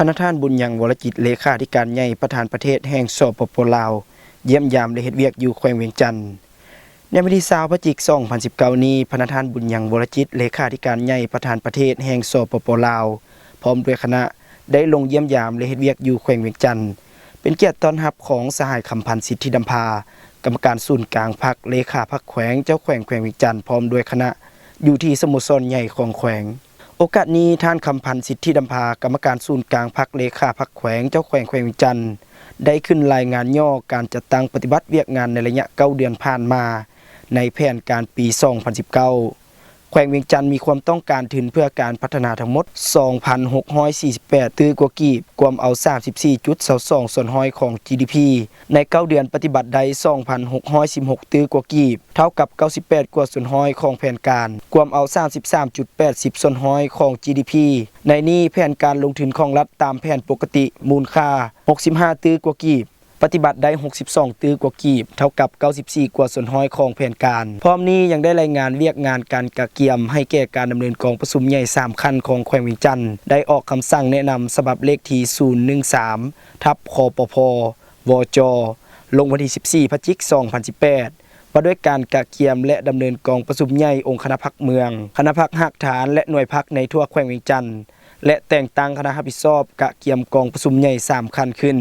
ພະນະທ່ານ ບຸນຍັງ ວໍລະຈິດ ເລຂາທິການໃຫຍ່ ປະທານປະເທດແຫ່ງ ສປປ ລາວ ຢ້ຽມຢາມ ແລະ ເຮັດວຽກຢູ່ແຂວງວຽງຈັນ. ໃນວັນທີຊາວ ພະຈິກ ສອງພັນສິບເກົ້ານີ້, ພະນະທ່ານ ບຸນຍັງ ວໍລະຈິດ ເລຂາທິການໃຫຍ່ ປະທານປະເທດແຫ່ງ ສປປ ລາວ ພ້ອມດ້ວຍຄະນະ ໄດ້ລົງຢ້ຽມຢາມ ແລະ ເຮັດວຽກຢູ່ແຂວງວຽງຈັນ, ເປັນກຽດຕ້ອນຮັບຂອງສະຫາຍ ຄຳພັນ ສິດທິດຳພາ ກຳມະການສູນກາງພັກ, ເລຂາພັກແຂວງ, ເຈົ້າແຂວງແຂວງວຽງຈັນ ພ້ອມດ້ວຍຄະນະ ຢູ່ທີ່ສະໂມສອນໃຫຍ່ຂອງແຂວງ. ໂອກາດນີ້, ທ່ານ ຄຳພັນ ສິດທິດຳພາ ກຳມະການສູນກາງພັກ, ເລຂາພັກແຂວງ, ເຈົ້າແຂວງແຂວງວຽງຈັນ ໄດ້ຂຶ້ນລາຍງານຫຍໍ້ການຈັດຕັ້ງປະຕິບັດວຽກງານໃນໄລຍະເກົ້າເດືອນຜ່ານມາ ໃນແຜນການປີສອງພັນສິບເກົ້າ. ແຂວງວຽງຈັນມີຄວາມຕ້ອງການທຶນເພື່ອການພັດທະນາທັງໝົດ ສອງພັນຫົກຮ້ອຍສີ່ສິບແປດຕື້ກວ່າກີບ, ກວມເອົາສາມສິບສີ່ຈຸດຊາວສອງສ່ວນຮ້ອຍຂອງ ຈີດີພີ. ໃນເກົ້າເດືອນປະຕິບັດໄດ້ ສອງພັນຫົກຮ້ອຍສິບຫົກຕື້ກວ່າກີບ, ເທົ່າກັບເກົ້າສິບແປດກວ່າສ່ວນຮ້ອຍຂອງແຜນການ, ກວມເອົາສາມສິບສາມຈຸດແປດສິບສ່ວນຮ້ອຍຂອງ ຈີດີພີ. ໃນນີ້, ແຜນການລົງທຶນຂອງລັດຕາມແຜນປົກກະຕິ ມູນຄ່າຫົກສິບຫ້າຕື້ກວ່າກີບ, ປະຕິບັດໄດ້ຫົກສິບສອງຕື້ກວ່າກີບ, ເທົ່າກັບເກົ້າສິບສີ່ກວ່າສ່ວນຮ້ອຍຂອງແຜນການ. ພ້ອມນີ້ຍັງໄດ້ລາຍງານວຽກງານການກະກຽມໃຫ້ແກ່ການດຳເນີນກອງປະຊຸມໃຫຍ່ສາມຂັ້ນຂອງແຂວງວຽງຈັນ, ໄດ້ອອກຄຳສັ່ງແນະນຳສະບັບເລກທີສູນໜຶ່ງສາມ ທັບ ຄປພ ວຈ ລົງວັນທີສິບສີ່ ພະຈິກ ສອງພັນສິບແປດ ວ່າດ້ວຍການກະກຽມ ແລະ ດຳເນີນກອງປະຊຸມໃຫຍ່ອົງຄະນະພັກເມືອງ, ຄະນະພັກຮາກຖານ ແລະ ໜ່ວຍພັກໃນທົ່ວແຂວງວຽງຈັນ ແລະ ແຕ່ງຕັ້ງຄະນະຮັບຜິດຊອບກະກຽມກອງປະຊຸມໃຫຍ່ສາມຂັ້ນຂຶ້ນ.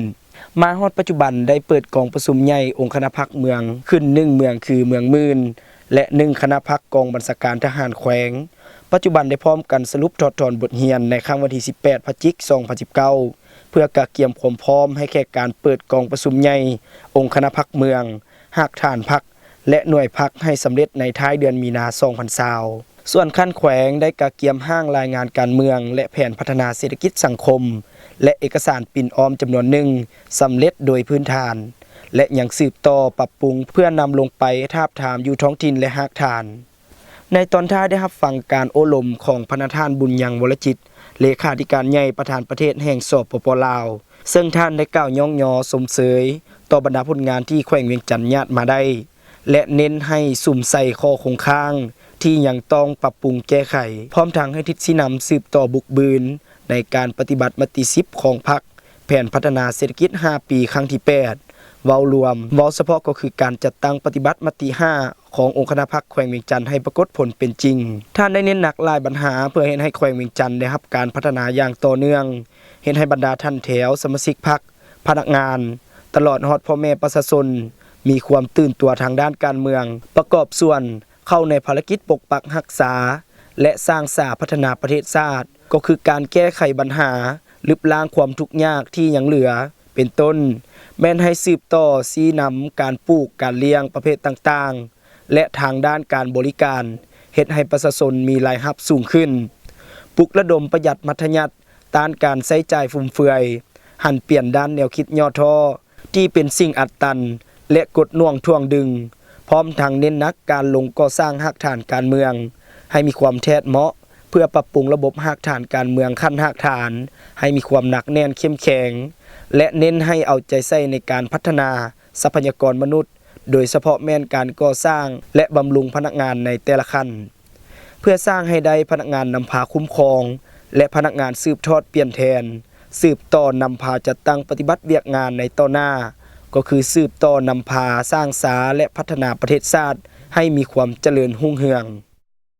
ມາຮອດປັດຈຸບັນໄດ້ເປີດກອງປະຊຸມໃຫຍ່ອົງຄະນະພັກເມືອງຂຶ້ນໜຶ່ງເມືອງ ຄືເມືອງໝື່ນ ແລະ ໜຶ່ງຄະນະພັກກອງບັນຊາການທະຫານແຂວງ. ປັດຈຸບັນໄດ້ພ້ອມກັນສະຫຼຸບຖອດຖອນບົດຮຽນໃນຄັ້ງວັນທີສິບແປດ ພະຈິກ ສອງພັນສິບເກົ້າ ເພື່ອກະກຽມຄວາມພ້ອມໃຫ້ແກ່ການເປີດກອງປະຊຸມໃຫຍ່ອົງຄະນະພັກເມືອງ, ຮາກຖານພັກ ແລະ ໜ່ວຍພັກໃຫ້ສຳເລັດໃນທ້າຍເດືອນມີນາ ສອງພັນຊາວ. ສ່ວນຂັ້ນແຂວງໄດ້ກະກຽມຮ່າງລາຍງານການເມືອງ ແລະ ແຜນພັດທະນາເສດຖະກິດສັງຄົມ ແລະ ເອກະສານປິ່ນອ້ອມຈຳນວນໜຶ່ງສຳເລັດໂດຍພື້ນຖານ ແລະ ຍັງສືບຕໍ່ປັບປຸງເພື່ອນຳລົງໄປທາບທາມຢູ່ທ້ອງຖິ່ນ ແລະ ຮາກຖານ. ໃນຕອນທ້າຍໄດ້ຮັບຟັງການໂອ້ລົມຂອງພະນະທ່ານ ບຸນຍັງ ວໍລະຈິດ ເລຂາທິການໃຫຍ່ປະທານປະເທດແຫ່ງ ສປປ ລາວ ເຊິ່ງທ່ານໄດ້ກ່າວຍ້ອງຍໍຊົມເຊີຍຕໍ່ບັນດາຜົນງານທີ່ແຂວງວຽງຈັນຍາດມາໄດ້ ແລະ ເນັ້ນໃຫ້ສຸມໃສ່ຂໍ້ຄົງຄ້າງທີ່ຍັງຕ້ອງປັບປຸງແກ້ໄຂ, ພ້ອມທັງໃຫ້ທິດຊີ້ນຳສືບຕໍ່ບຸກບືນໃນການປະຕິບັດມະຕິສິບຂອງພັກ, ແຜນພັດທະນາເສດຖະກິດຫ້າປີຄັ້ງທີແປດ ເວົ້າລວມ, ເວົ້າສະເພາະກໍຄືການຈັດຕັ້ງປະຕິບັດມະຕິຫ້າ ຂອງອົງຄະນະພັກແຂວງວຽງຈັນໃຫ້ປາກົດຜົນເປັນຈິງ. ທ່ານໄດ້ເນັ້ນໜັກຫຼາຍບັນຫາເພື່ອເຮັດໃຫ້ແຂວງວຽງຈັນໄດ້ຮັບການພັດທະນາຢ່າງຕໍ່ເນື່ອງ, ເຮັດໃຫ້ບັນດາທ່ານແຖວສະມາຊິກພັກ, ພະນັກງານ, ຕະຫຼອດຮອດພໍ່ແມ່ປະຊາຊົນ ມີຄວາມຕື່ນຕົວທາງດ້ານການເມືອງ, ປະກອບສ່ວນເຂົ້າໃນພາລະກິດປົກປັກຮັກສາ ແລະ ສ້າງສາພັດທະນາປະເທດຊາດ, ກໍຄືການແກ້ໄຂບັນຫາ, ລຶບລ້າງຄວາມທຸກຍາກທີ່ຍັງເຫຼືອ, ເປັນຕົ້ນ ແມ່ນໃຫ້ສືບຕໍ່ຊີ້ນຳການປູກ, ການລ້ຽງປະເພດຕ່າງໆ ແລະ ທາງດ້ານການບໍລິການ ເຮັດໃຫ້ປະຊາຊົນມີລາຍຮັບສູງຂຶ້ນ, ປຸກລະດົມປະຢັດມັດທະຍັດ, ຕ້ານການໃຊ້ຈ່າຍຟຸມເຟືອຍ, ຫັນປ່ຽນດ້ານແນວຄິດຫຍໍ້ທໍ້ທີ່ເປັນສິ່ງອັດຕັນ ແລະ ກົດໜ່ວງຖ່ວງດຶງ, ພ້ອມທັງເນັ້ນໜັກການລົງກໍ່ສ້າງຮາກຖານການເມືອງໃຫ້ມີຄວາມແທດເໝາະ ເພື່ອປັບປຸງລະບົບຮາກຖານການເມືອງຂັ້ນຮາກຖານໃຫ້ມີຄວາມໜັກແໜ້ນເຂັ້ມແຂງ ແລະ ເນັ້ນໃຫ້ເອົາໃຈໃສ່ໃນການພັດທະນາຊັບພະຍາກອນມະນຸດ, ໂດຍສະເພາະແມ່ນການກໍ່ສ້າງ ແລະ ບຳລຸງພະນັກງານໃນແຕ່ລະຂັ້ນ, ເພື່ອສ້າງໃຫ້ໄດ້ພະນັກງານນຳພາຄຸ້ມຄອງ ແລະ ພະນັກງານສືບທອດປ່ຽນແທນ, ສືບຕໍ່ນຳພາຈັດຕັ້ງປະຕິບັດວຽກງານໃນຕໍ່ໜ້າ, ກໍຄືສືບຕໍ່ນຳພາສ້າງສາ ແລະ ພັດທະນາປະເທດຊາດໃຫ້ມີຄວາມຈະເລີນຮຸ່ງເຮືອງ.